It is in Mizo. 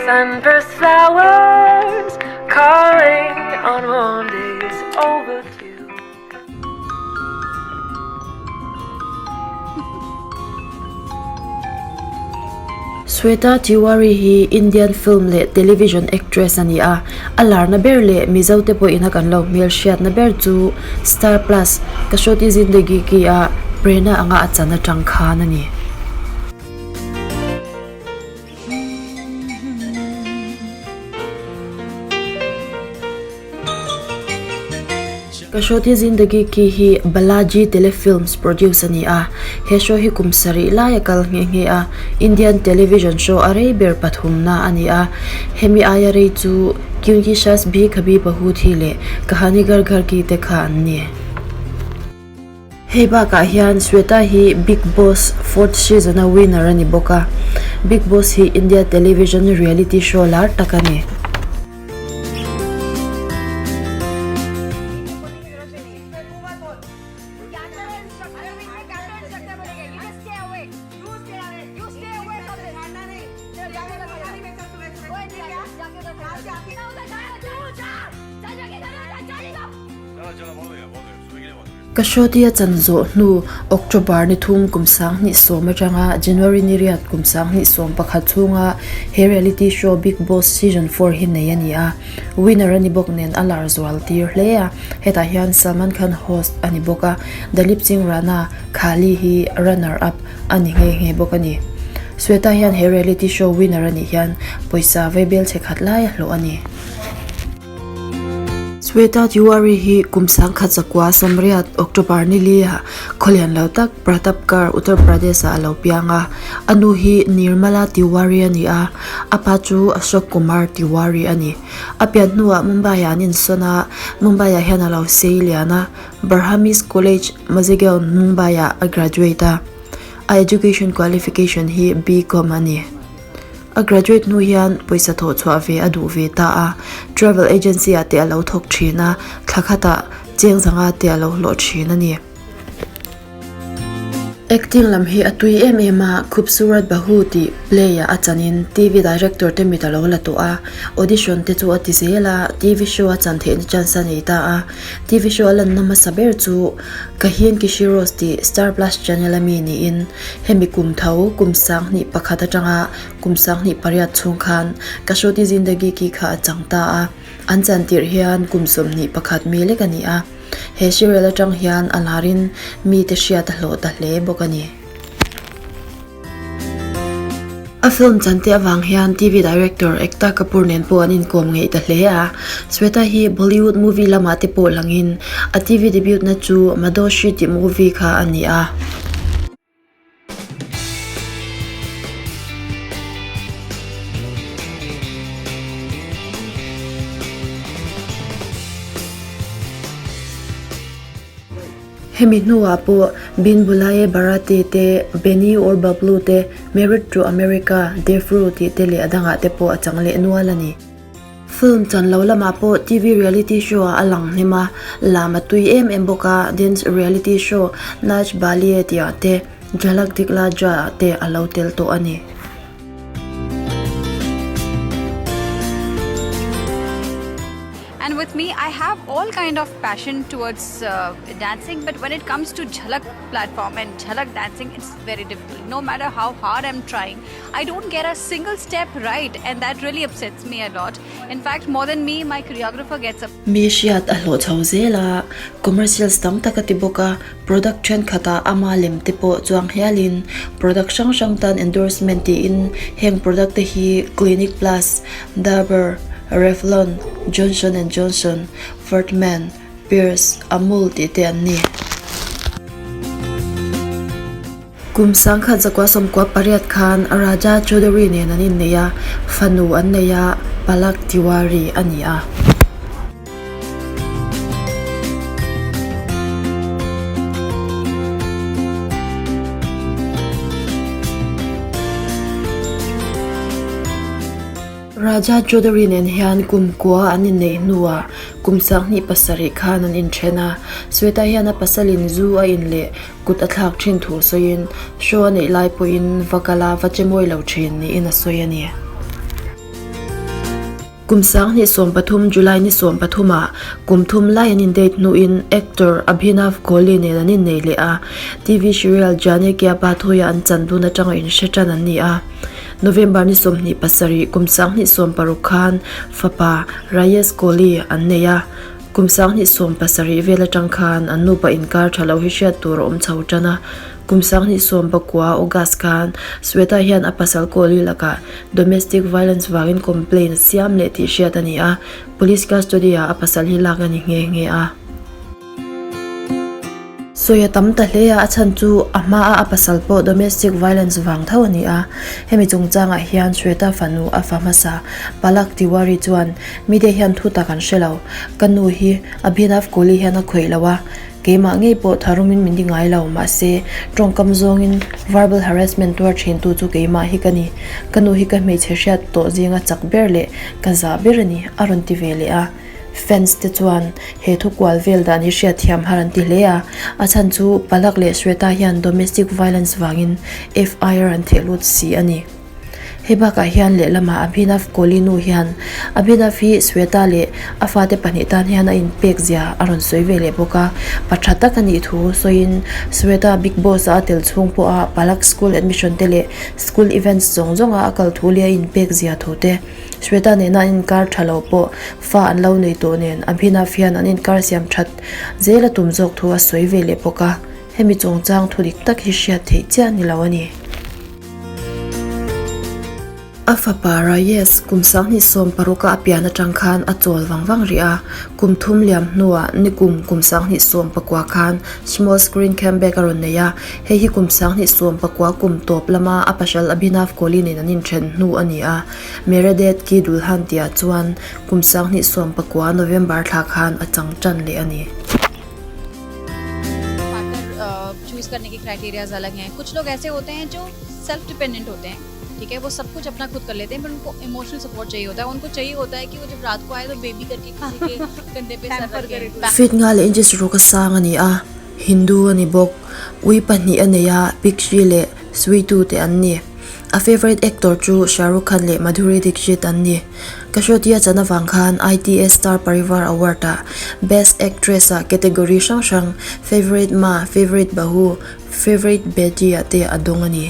Sunburst flowers calling on warm days overdue. Sweta Tiwari hi Indian film leh television actress a ni a, a larna ber leh Mizo te pawhin a kan lo hmelhriatna ber chu Star Plus Kasautii Zindagi Ki ah Prerna anga a chan atang khan a ni. Kasautii Zindagi Ki hi Balaji Telefilms produce a ni a, he show hi kum sarih lai a kal nghe nghe a, Indian television show a rei ber pathumna a ni a, hemi aia rei chu Kyunki Saas Bhi Kabhi Bahu Thi leh Kahani Ghar Ghar Ki te kha an ni. Hei bakah hian Sweta hi Bigg Boss fourth season a winner a ni bawk a, Bigg Boss hi India television reality show lar tak a ni. Ka Shoti a chan zawh hnu October ni thum kum 2010 atanga January ni riat kum 2011 chhunga he reality show Bigg Boss season 4 hi nei a ni a, winner a ni bawk nen a lar zual tir hle a, hetah hian Salman Khan host a ni bawk a, Dalip Singh Rana Khali hi runner up a ni nghe nghe bawk a ni. Sweta hian he reality show winner a nih hian pawisa vaibel chhe khat lai a hlawh a ni. Sweta Tiwari hi kum 1900 Samriat, October ni lia khawlian lo tak Pratapgarh, Uttar Pradesh ah a lo piang a. A nu hi Nirmala Tiwari a ni a, a pa chu Ashok Kumar Tiwari a ni. A pian hnuah Mumbai ah an insawn a, Mumbai ah hian a lo sei lian a, Barhamis College, Mazegaon, Mumbai ah a graduate a. A education qualification hi B.Com a ni. A graduate hnu hian pawisa thawh chhuah ve a duh ve ta a, travel agency ah te a lo thawk thin a, thla khatah cheng zanga te a lo hlawh thin a ni. Acting lam hi a tui em em a, Khubsurat Bahu tih play ah a chanin TV director te mit a lo la tawh a, audition te chu a ti zel a, TV show a chan theihna chance a nei ta a, TV show a lanna hmasa ber chu Kahin Kishi Rose tih Star Plus channel a mi niin hemi kum tho kum 2001 atanga kum 2008 chhung khan Kasautii Zindagi Ki kha a chang ta a, an chan tirh hian kum 21 mi lek a ni a, he serial atang hian a larin mite hriat a hlawh ta hle bawk a ni. A film chan te avang hian TV director Ekta Kapoor nen pawh an inkawm ngeih ta hle a. Sweta hi Bollywood movie lamah te pawh langin a TV debut na chu Madoshi tih movie kha a ni a. Hemi hnuah pawh Bin Bulaye Bharati te, Benny aur Bablu te, Married to America, Devru tih te leh a dangah te pawh a chang leh nual a ni. Film chan lo lamah pawh TV reality show ah a lang hnem a, lam a tui em em bawk a, dance reality show Nach Baliye tih ah te, Jhalak Dikhla Ja ah te a lo tel tawh a ni. And with me, I have all kind of passion towards uh, dancing, but when it comes to Jhalak platform and Jhalak dancing, it's very difficult. No matter how hard I'm trying, I don't get a single step right, and that really upsets me a lot. In fact, more than me, my choreographer gets up. Mi hriat a hlawh chho zel a, commercials tam tak a ti bawk a, product thenkhatah ama lem te pawh chuang hialin product hrang hrang tan endorsement tiin heng product te hi Clinic Plus, Dabur, Revlon, Johnson and Johnson, Furtman, Pears, Amul tih te an ni. Kum 1998 khan Raja Chaudhary nen an innei a, fanu an nei a, Palak Tiwari a ni a. Raja Chaudhary nen hian kum kua an inneih hnuah kum 27 khan an inthen a, Sweta hian a pasalin zu a in leh kut a thlak thin thu sawiin show a neih lai pawhin va kal a va che mawi lo thin niin a sawi a ni. Kum 2013 July ni 13 ah kum thum lai an in date hnuin actor Abhinav Kohli nen an innei leh a, TV serial Jaane Kya Baat Hui ah an chan dun atanga inhre tan an ni a. November ni 27 kum 2016 khan fapa Rayes Kohli an nei a, kum 2017 vel atang khan an nupa inkar tha lo hi hriat tur a awm chho tan a. Kum 2019 August khan Sweta hian a pasal Kohli lakah Domestic violence vangin complaint a siam leh tih hriat a ni a, police custody ah a pasal hi lak a ni nghe nghe a. Sawi a tam ta hle a, a chhan chu a hma a a pasal pawh domestic violence vang tho a ni a. Hemi chungchangah hian Shweta fanu a fa hmasa Palak Tiwari chuan media hian thu tak an hre lo, ka nu hi Abhinav Kohli hian a khawih lo a, Keimah ngei pawh tharumin min ti ngai lo, mahse, tawngkam zawngin verbal harassment tuar thintu chu keimah hi ka ni. Ka nu hi ka hmeichhe hriat tawh zinga chak ber leh ka zah ber a ni, a rawn ti ve leh a. Fans te chuan he thu kual vel dan hi hriatthiam har an ti hle a, a chhan chu Palak leh Shweta hian domestic violence vangin FIR an theh lut si a ni. Hei bakah hian lehlamah Abhinav Kohli nu hian Abhinav hi Sweta leh a fate pahnih tan hian a inpek zia a rawn sawi ve leh bawk a, pa tha tak a nih thu sawiin Sweta Bigg Boss a a tel chhung pawha Palak school admission te leh school events zawng zawnga a kal thu leh a inpek zia thu te Sweta nena an inkar tha lo pawh fa an lo nei tawh nen Abhinav hian an inkar siam that zel a tum zawk thu a sawi ve leh bawk a, hemi chungchang thu dik tak hi hriat theih chiah ni lo a ni. A fapa Rayes kum 2016 a a pian atang khan a chawl vang vang rih a, kum thum liam hnuah nikum kum 2019 khan small screen comeback a rawn nei a, hei hi kum 2019 kum tawp lama a pasal Abhinav Kohli nen an inthen hnu a ni a, Mere Dad Ki Dulhan tihah chuan kum 2019 November thla khan a chang tan leh a ni. Partner choose करने के criterias अलग हैं कुछ लोग ऐसे होते हैं जो सेल्फ डिपेंडेंट होते हैं ठीक है वो सब कुछ अपना खुद कर लेते हैं पर उनको इमोशनल सपोर्ट चाहिए होता है उनको चाहिए होता है कि वो जब रात को आए तो बेबी करके किसी के कंधे पे सर रखे Feet nga leh inches ruk a sang a ni a, Hindu a ni bawk. Ui pahnih a nei a, Pixie leh Sweetu te an ni. A favourite actor chu Shah Rukh Khan leh Madhuri Dixit an ni. Kasauti a chan avang khan ITS Star Parivar Award ah Best Actress ah category hrang hrang Favourite Maa, Favourite Bahu, Favourite Beti ah te a dawng a ni.